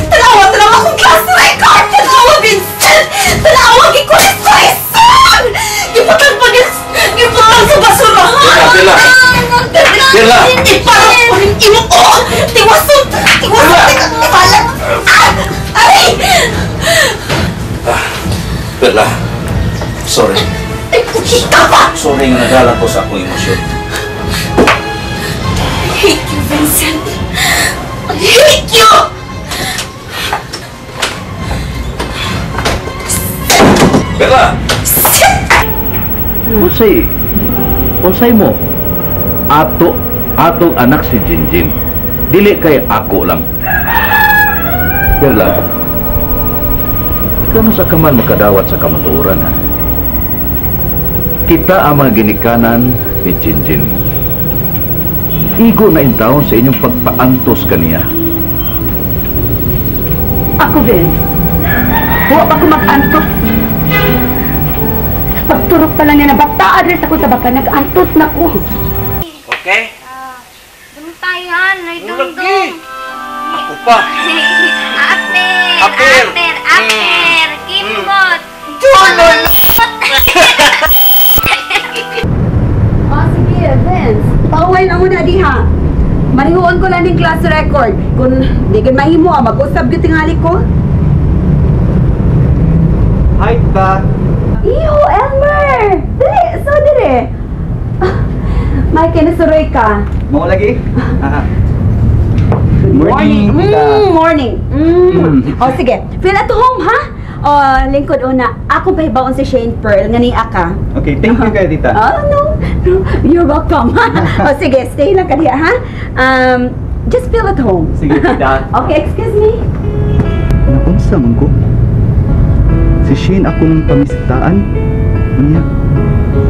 Tanawa, tanawa akong class record! Tanawa, Vincent! Tanawa, gikulis-kulisan! Giputang pa, giputang sa basurahan! Bella! Bella! Iparang ko rin inuo! Tiwason! Tiwason! Tiwalan! Ay! Bella, sorry. Ay, puhita pa! Sorry nga nagala ko sa akong emosyon. I hate you, Vincent! I hate you! Bella! Unsay, unsay mo? Ato, atong anak si Jinjin. Dili kay ako lang. Bella, kano sa kaman makadawat sa kamatuoran, ha? Kita ang mga ginikanan ni Jinjin. Igo na intawon sa inyong pagpaantos kaniya. Ako, Vince, huwag ako mag-antos. Sa pagturok pa lang niya na bata address ako sa baka, nag-antos na ko. Okay? Buntayan, ay dungdung. Ako pa. Aper, Aper. aper, aper, kimbot. Dulol! Oh, sige, Vince. Pauway na muna diha. Marihuon ko lang din class record. Kung di ka mahimo, mag-usap gyud tingali ko. Hi, Tita. Iyo, Elmer! Dili, so dili. Mike, nasuroy ka. Mao lagi? Good morning, Tita. Morning. Oh, sige. Feel at home, ha? Oh, lingkod una. Ako pahibaon si Shane Pearl nga niya ka. Okay, thank you kayo, Tita. Oh, no. No, you're welcome. Oh, sige, stay lang ka diha, ha? Just feel at home. Sige, Tita. Okay, excuse me. Naunsa man ko? Si Shane akong pamistaan. Unya,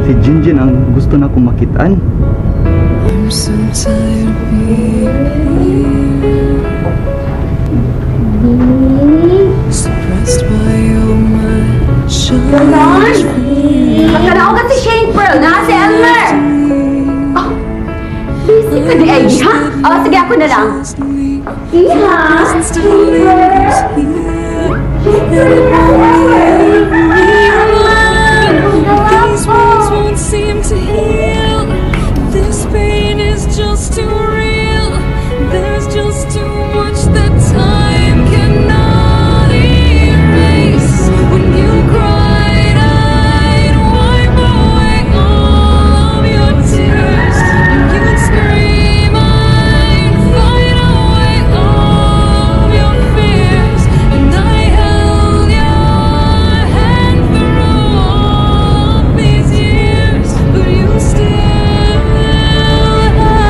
si Jinjin ang gusto na akong makitaan. I'm so tired of being here, suppressed by all my Ganon? childish Pagkanaogan si Shane Pearl, na si Elmer! Oh, busy ka di ay, ha? Oh, sige, ako na lang. Iha! still lives here, and it won't leave me alone. These wounds won't seem to heal. This pain is just too real. There's just too much that time cannot erase. When you cried, I'd wipe away all of your tears. When you'd scream, I'd fight away all of your fears. And I held your hand through all of these years, but you still have all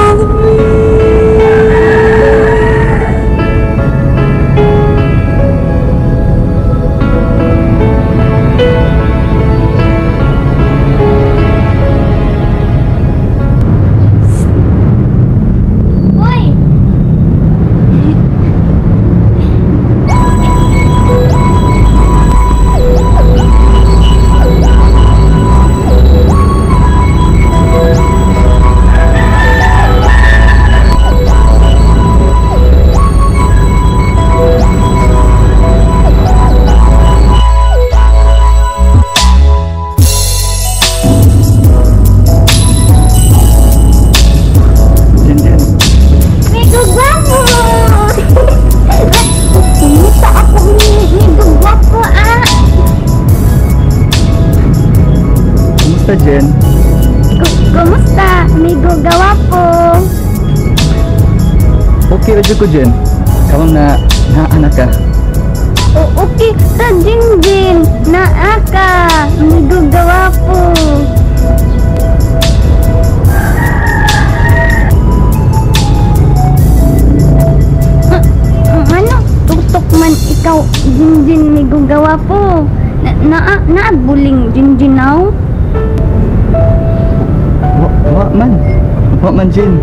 of me. Uy! Jinjin, Migo gwapo! Kumusta ako migo gwapo ah! Kumusta, Jen? Kumusta? Migo gawapo! Okay ra jud ko, Jen. Karon na naanak ka. O okay ra Jinjin! Naa ka! Migo gawapo! Ano? Tuktok man ikaw, Jinjin, migo gawapo. Na, naa, naabuling Jinjin now? Wa, wa man. Wa man, Jin.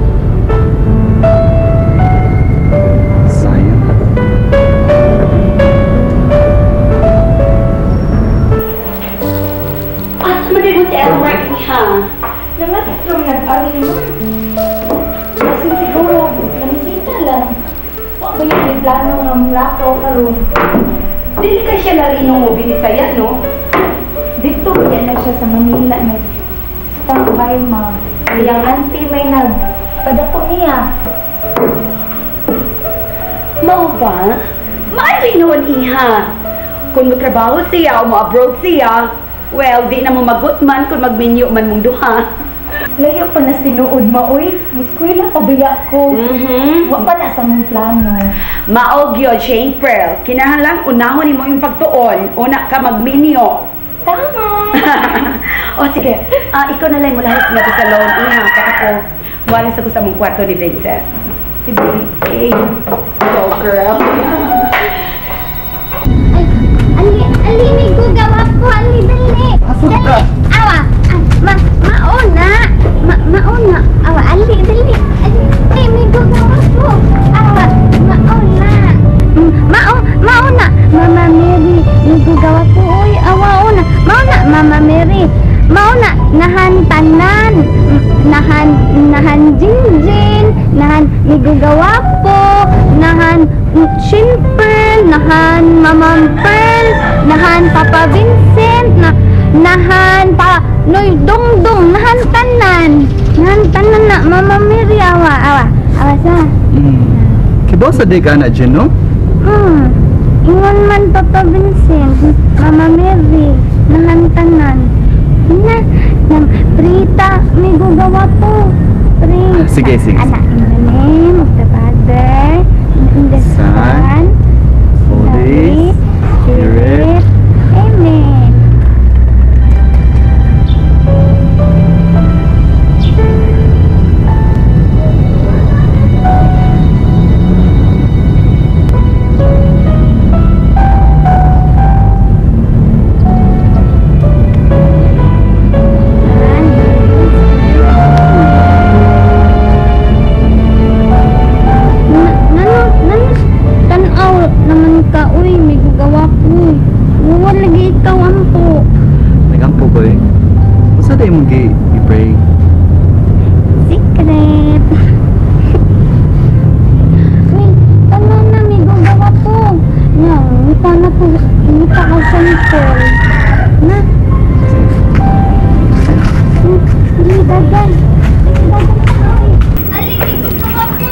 Sayang. Asa man mo si Elmer ha? Nangatong nag-ari mo. Kasi siguro, namisita lang. Wa ba yung may plano nga mulakaw karon? Dili ka siya larinong mo binisaya, no? Dito kaya na siya sa Manila nag standby ma. Iyang auntie may nagpadako niya. Mao ba? Maayo noon, iha. Kung motrabaho siya o mo-abroad siya, well, di na mo magutman kung magminyo man mong duha. Layo pa na sinuod ma, oy. Muskwela pabaya ko. Mhm. Wa pa na sa mong plano. Maog yun, Shane Pearl. Kinahanglan unahon nimo yung pagtuon. Una ka magminyo. Tama! O sige, ikaw na lang mula na sa loan. Iha, kaya ako, walis ako sa mong kwarto ni Vincent. Sige. Okay. Go, girl. Ay, ali, ali, may gugawa po. Ali, dali. Asok ka. Dali. Awa, ah, mauna. Mauna. Awa, ali, dali. Ali, ali, may gugawa po. Awa, mauna. Mauna. Mama Mary, may gugawa po. Uy, awa, una. Mauna, Mama Mary. Mauna, nahan tanan. Nahan, nahan Jinjin. Nahan may gugawa po. Nahan Shin Pearl, nahan Mama Pearl, nahan Papa Vincent, nahan pa Noy Dongdong, nahan tanan. Nahan tanan na Mama Mary, awa, awa. Awa sa. Kibaw sa day ka na, Jin, no? Ingon man Papa Vincent, Mama Mary, nahan tanan. Na, nang Prita, may gugawa po. Prita. Sige, sige. Anak, in the name of the Father, in the Son, Son, Holy Spirit. Amen. Nano, tanaw naman ka, uy, may gugawa po. Uwan lagi ikaw ampo. Nagampo ko eh. Unsa day mong gi-pray? Secret. Uy, tanaw na, may gugawa po. Na, ngita na po, ngita ka cellphone. Na. Dili, dagan. Dili, dagan na, uy. Ali, may gugawa po.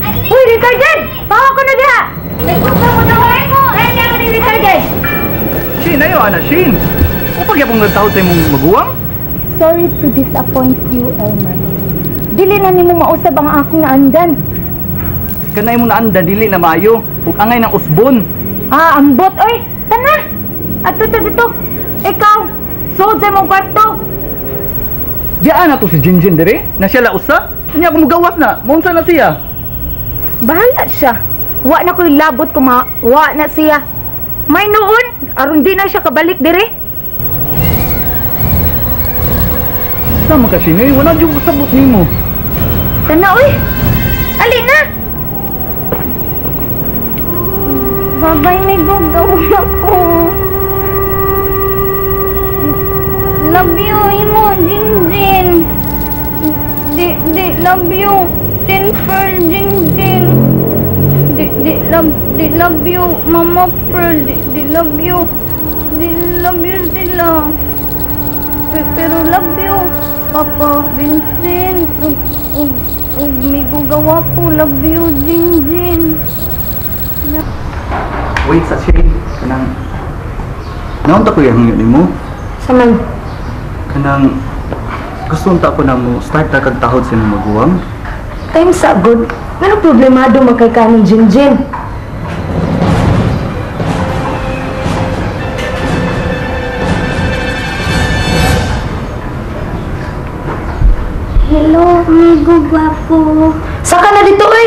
Ali. Uy, retarded! Bawa ko na diha! May gusto mo na ko! Ay, hindi ako ni retarded! Shin, ayo ana, Shin! O pagyapong nagtawag sa imong maguwang? Sorry to disappoint you, Elmer. Dili na nimo mausab ang akong naandan. Kanay mo naanda dili na maayo ug angay ng usbon. Ah, ambot oy. Tana. Adto ta dito. Ikaw, sulod sa imong kwarto. Diaan na to si Jinjin dire? Na siya la usa? Unya ako mugawas na. Maunsa na siya? Bahala siya. Wa na ko'y labot kung wa na siya. May noon, aron di na siya kabalik dire. Sama ka Shin, eh, wala jud sabot nimo. Tana oy. Ali na. Babay, may gugawa po. Love you, imo, Jinjin. Di, di, love you. Tin Pearl, Jinjin. Di, di, love, di, love you, Mama Pearl. Di, di, love you. Di, love you sila. Pero love you, Papa Vincent. Ug may gugawa po. Love you, Jinjin. Wait sa Shane, kanang naunta ko yung hangyo nimo. Saman. Kanang gusto unta ko na mo start ta kag tahod sa imong maguwang. Time sa good. Ngano problemado magkay ka ni Jinjin? Hello, amigo gwapo. Saka na dito oy.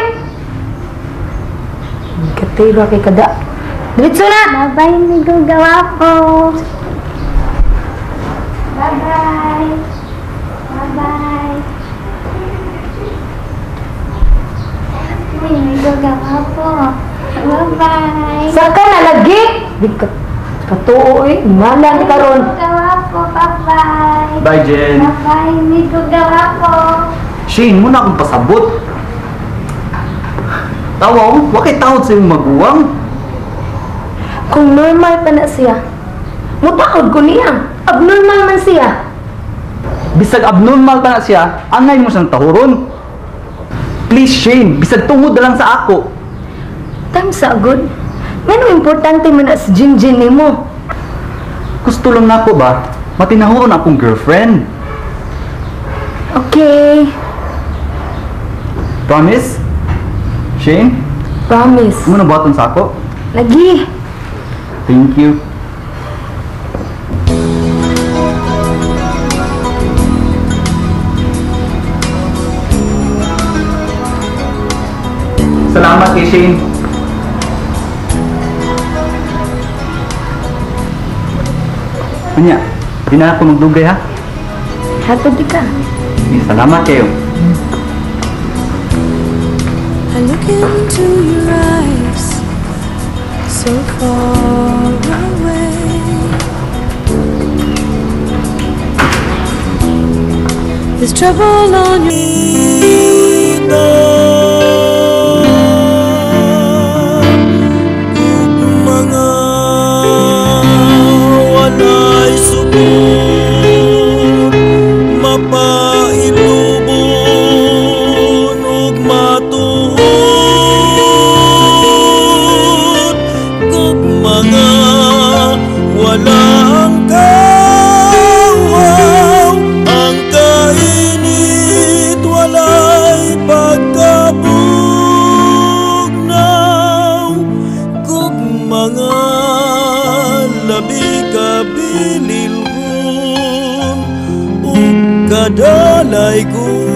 Katira kay kada. Diretso na. Bye-bye, amigo gwapo. Bye-bye. Bye-bye. Di ka katuo eh. Ngala ni karon. Gawa po, bye-bye. Bye, Jen. Bye-bye, Migo gawa po. Shane, muna akong pasabot. Tawa ko, wa kay tawod sa imong maguwang. Kung normal pa na siya, mutaod ko niya. Abnormal man siya. Bisag abnormal pa na siya, angay mo siyang tahuron. Please, Shane, bisag tungod na lang sa ako. Time sa good. Ngano importante man na si Jinjin nimo? Gusto lang nako ba, matinahuron akong girlfriend. Okay, Promise? Shane, promise. mo na buhaton sa ako? Lagi. Thank you. Salamat kay Shane. Kunya, di na ako magdugay ha. Hatod di ka. Eh, salamat kayo. I look into your eyes, so far away. There's trouble on your Mga walay sugod, mapailubon ug matuod kog mga walang kawaw, ang kainit walay pagkabugnaw kog mga labi kabililhon ug kadalay ko.